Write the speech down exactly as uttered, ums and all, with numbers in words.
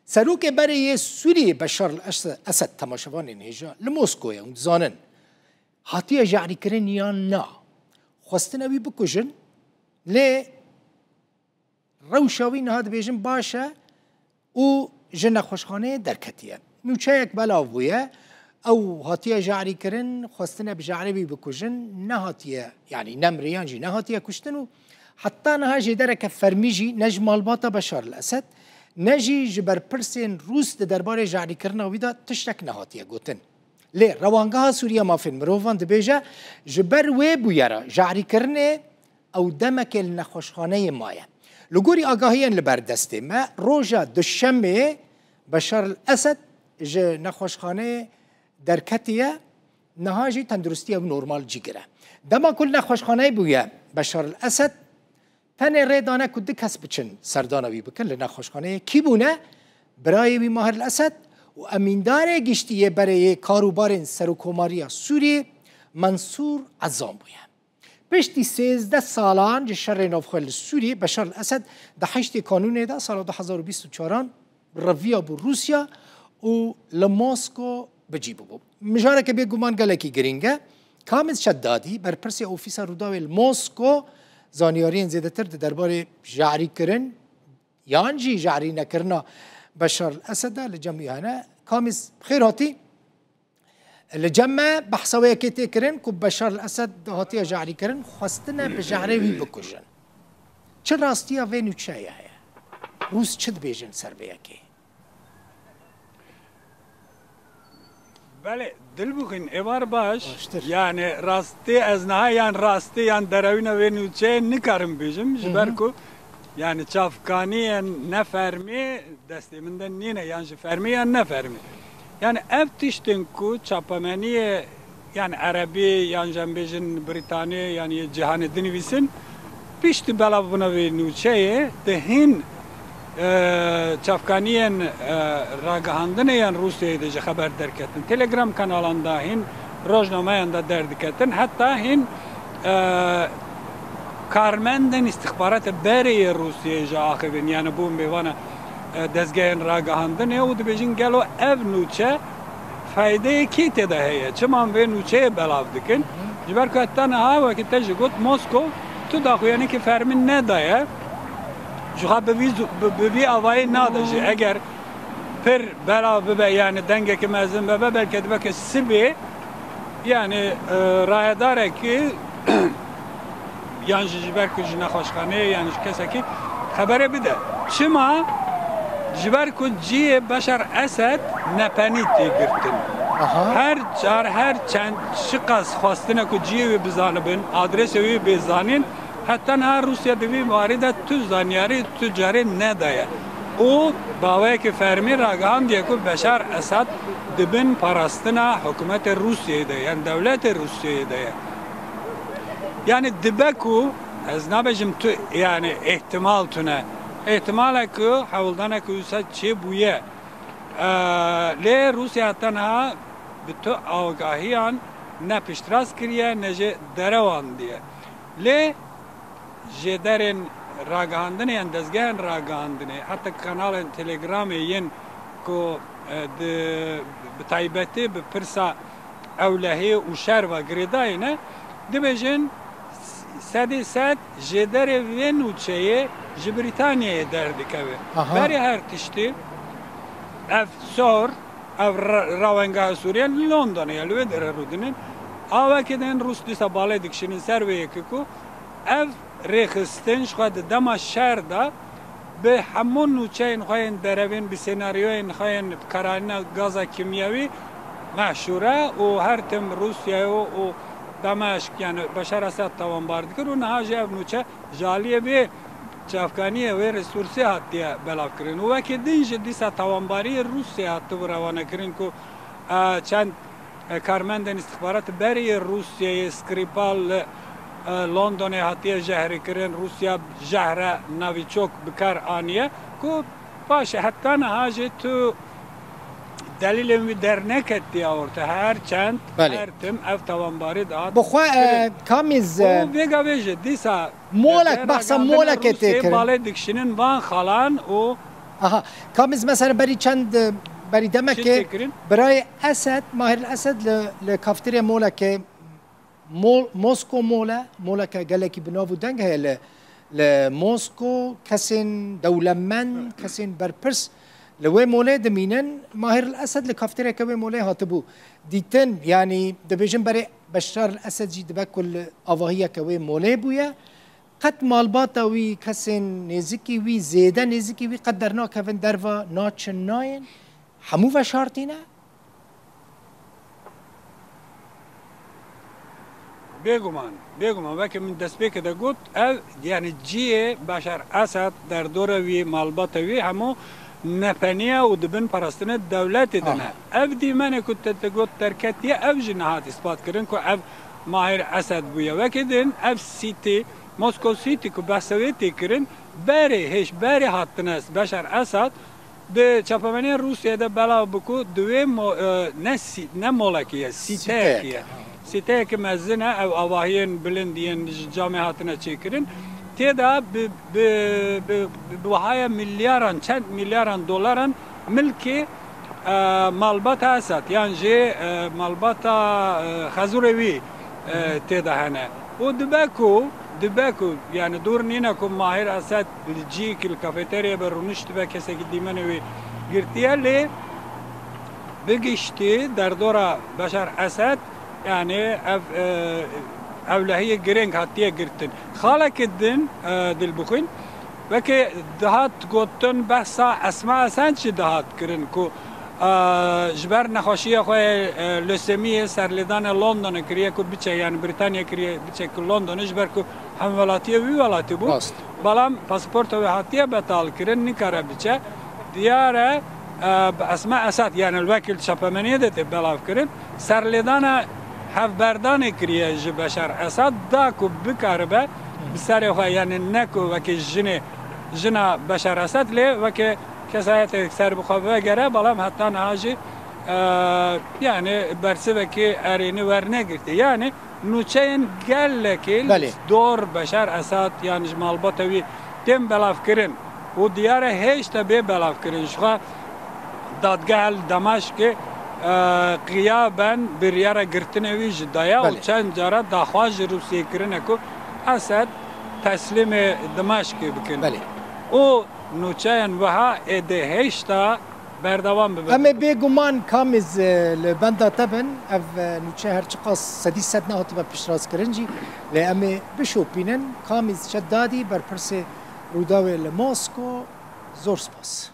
Serokê berê yê Sûriyê Beşar el-Esed, temaşevanên hêja li Moskoyê hûn dizanin, hatiye jarîkirin yan na? Xwestine wî bikujin, lê rewşa wî niha dibêjin baş e û ji nexweşxaneyê derketiye. Nûçeyek belav bûye, ew hatiye jarîkirin, xwestine bi jarê wî bikujin, nehatiye, yanî nemre yan jî nehatiye kuştin û heta niha jêdereke fermî jî ne ji malbata Beşar el-Esed, ne jî ji berpirsên Rûs di derbarê jarîkirina wî de tiştek nehatiye gotin. Lê Rewangeha Sûriye Mafên Mirovan dibêje, ji ber wê bûyera jarîkirinê ew demekê li nexweşxaneyê maye. Li gorî agahiyên li ber destê me, roja Duşemê Beşar el-Esed ji nexweşxaneyê derketiye, niha jî tenduristiya wî normal cîgir e. Dema ku li nexweşxaneyê bûye Beşar el-Esed, tenê rê dane ku du kes biçin serdana wî bikin li nexweşxaneyê. Kî bûne? Birayê wî Mahir el-Esed û emîndarê giştî yê berê yê karûbarên Serokkomariya Sûriyê Mensûr Ezan bûye. Piştî sêzdeh salan ji şerê navxwe li Sûriyê, Beşar el-Esed di heştê Kanûnê de sala du hezar û bîst û çaran reviya bû Rûsya û li Mosko bi cî bûbû. Mijareke bêguman gelekî girîng e. Kamiz Şeddadî, berpirsê Ofîsa Rûdawê li Mosko, zanyariyên zêdetir di derbarê jarîkirin yan jî jarî nekirina Beşar el-Esed de li cem wî hene. Kamiz, bi xêr hatî. Li cem me behsa wê yekê tê kirin ku Beşar el-Esed hatiye jarîkirin, xwestine bi jarê wî bikujin. Çi rastiya vê nûçeyê heye? Rûs çi dibêjin ser vê yekê? Belê, dil bixwîn, êvar baş. Baştir. Yani rastî ez niha yan rastî yan derewîna vê nûçeyê nikarim bêjim. Ji ber Hı hı. ku yani çavkaniyên nefermî destê min de nîne, yan ji fermî yan nefermî. Yani ev tiştin ku çapemeniyê, yani erebî yan jî em bêjin brîtanî yan yê cîhanê dinivîsin, piştî belavbûna vê nûçeyê di hîn, e, çavkaniyên, e, ragihandinê yan Rûsyayê de jî xeber derketin. Telegram kanalan de hîn rojnameyan de derdiketin. Heta hîn, e, karmendên îstixbaratê berê yê Rûsyayê jî axivin, yani bûn bêvana, e, dezgehên ragihandinê û dibêjin gelo ev nûçe feydeyê kê tê de heye? Çima em vê nûçeyê belav dikin? Ji ber ku heta niha wekî te jî got Moskow tu daxuyanekî fermî nedaye. Ji xwe bi vî zu-, bi, bi vî avayî nade jî. Eger pir belav bibe, yani dengekî mezin bibe, belkî dibe ke sibê yani, e, rayedarekî yan jî ji ber ku ji nexweşxaneyê yan ji kesekî xeberê bide. Çima? Ji ber ku cihê Beşar Esed nepenî tê girtin. Aha. Her car, her çend çiqas xwestine ku cihê wî bizanibin, adresê wî bê zanîn, heta niha Rûsya di vî warî de tu zanyarî tu carê nedaye. Û bi awayekî fermî ragihandiye ku Beşar Esed di bin parastina hikûmetê Rûsyayê de, yan dewletê Rûsyayê de ye. Yani dibe ku, ez nabêjim tu, yani ihtimal tune. Ihtimal e ku hewldanek wisa çêbûye. Ee, lê Rûsya heta niha bi tu agahiyan ne piştrast kiriye, ne jî derewandiye. Lê jêderên ragihandinê yan dezgehên ragihandinê, heta kanalên Telegramê yên ku, e, di, bi taybetî bi pirsa ewlehî û şer ve girêdayî ne, dibêjin sedî sed jêderê vê nûçeyê ji Brîtanyayê derdikeve. Aha. Berê her tiştî ev sor, ev ra-, rawengeha Sûriye li Londonê ye, li wê derê rûdinin. Awekê din Rûs dîsa balê dikişînin ser vê yekê ku ev rêxistin ji xwe di dema şer de bi hemû nûçeyên xwe yên derevên, bi senaryoyên xwe yên karanîna gaza kîmyewî meşhûr e û her tim Rûsya û, û Demeşk, yani Beşar Esed tawanbar dikir û niha jî ev nûçe ji aliyê vê çavkaniyê, wê resûrsê hatiye belavkirin. Û wekî din jî dîsa tawanbariyê Rûsya hatibû rewanekirin ku, e, çend e, karmendên îstixbarat berê yê Rûsyayê, Skripal, li, e, Londonê hatiye jehrikirin. Rûsya jehre Novichok bi kar aniye ku paşê heta niha jî tu delîlên wî derneketiye orte. Her çend, Belê. her tim ev tawanbarî dihat Bi xwe, e, kirin. Kamîz, e, Û vêga vê jî dîsa molek, behsa molekê tê kirin. Balê dikişînin van xalan û Aha, Kamiz mesela berî çend, berî demekê birayê Esed, Mahir Esed li, li kafeterya molekê, Mol-, Mosko mole, moleke gelekî bi nav û deng heye li, li Mosko, kesên dewlemend, kesên berpirs li wê molê dimînin. Mahir Esed li kafeteryeke wê molê hatibû dîtin, yanî dibêjin berê Beşar Esed jî dibe ku li avahiyeke wê molê bûye. Qet malbata wî, kesên nêzikî wî, zêde nêzikî wî qet dernakevin derva, naçin nayên. Hemû veşartî ne? Bêguman, bêguman. Weke min destpêkê de got, ev, yani cihê Beşar Esad, derdora wî, malbata wî hemû nepeniye û di bin parastinê dewletê de ne. Ev dîmenê ku te, te got derketiye, ev jî nehat îspat kirin ku ev Mahir Esad bûye. Weke din ev City, Moscow City ku behsa wê tê kirin, berê, hêj berê hatine Beşar Esad, di çapemeniyên Rûsiyê de belav bû ku di wê mo-, e, ne sî-, ne molekî ye, sîteyekî ye. Sîteyekî mezin e, ew avahiyên bilind yên ji camê hatine çêkirin. Tê de bi, bi, bi, bi wahaya milyaran, çend milyaran dolaran milkê, e, malbata Esad, yan jî, e, malbata, e, xezûrê wî, e, tê de hene. Û dibe ku, dibe ku, yani dûr nîne ku Mahir Esed li cihekî li kafeteryayê be rûniştibe, kesekî dîmenê wî girtiye, lê bi giştî derdora Beşar Esed, yani ev, e, ewlehiyê girêng hatiye girtin. Xalekî din, e, Dilbixwîn, weke dihat gotin, behsa Esma Esed jî dihat kirin ku, e, ji ber nexweşiya xwe, e, leusemiyê serlêdana Londonê kiriye ku biçe, yani Brîtanya kiriye biçe ku Londonê, ji ber ku hemwelatiyê wî welatî bû. Rast. Belam pasaporta wê hatiye betal kirin, nikare biçe. Diyar e, e, bi Esma Esad, yani li wekî li çapemeniyê de tê belav kirin, serlêdana hevberdanê kiriye ji Beşar Esad, da ku bikaribe bi serê xwe, yani ne ku wekî jinê, jina Beşar Esad, lê wekî kesayetê ser bi xwe vegere, belam heta niha jî, e, yani bersivekî erênî wernegirtî. Yani nûçeyên gelekê li dor Beşar Esad yan ji malbata wî tên belavkirin û diyar e hêşta bê belavkirin. Ji xwe dadgeha li Demaşkê, e, qiyaben biryara girtinê wî jî daye û çend cara daxwaz ji Rûsiyê kirine ku Esed teslîmê Dimaşkê bikin. Û nûçeyên wiha êdî hêşta berdewam bibe. Em ê bêguman Kamiz, e, li benda te bin. Ev, e, nûçe her çiqas sedî sed nehatibe piştrastkirin jî, lê em ê bişopînin. Kamiz Şeddadî, berpirsê Rûdawê li Mosko. Zor spas.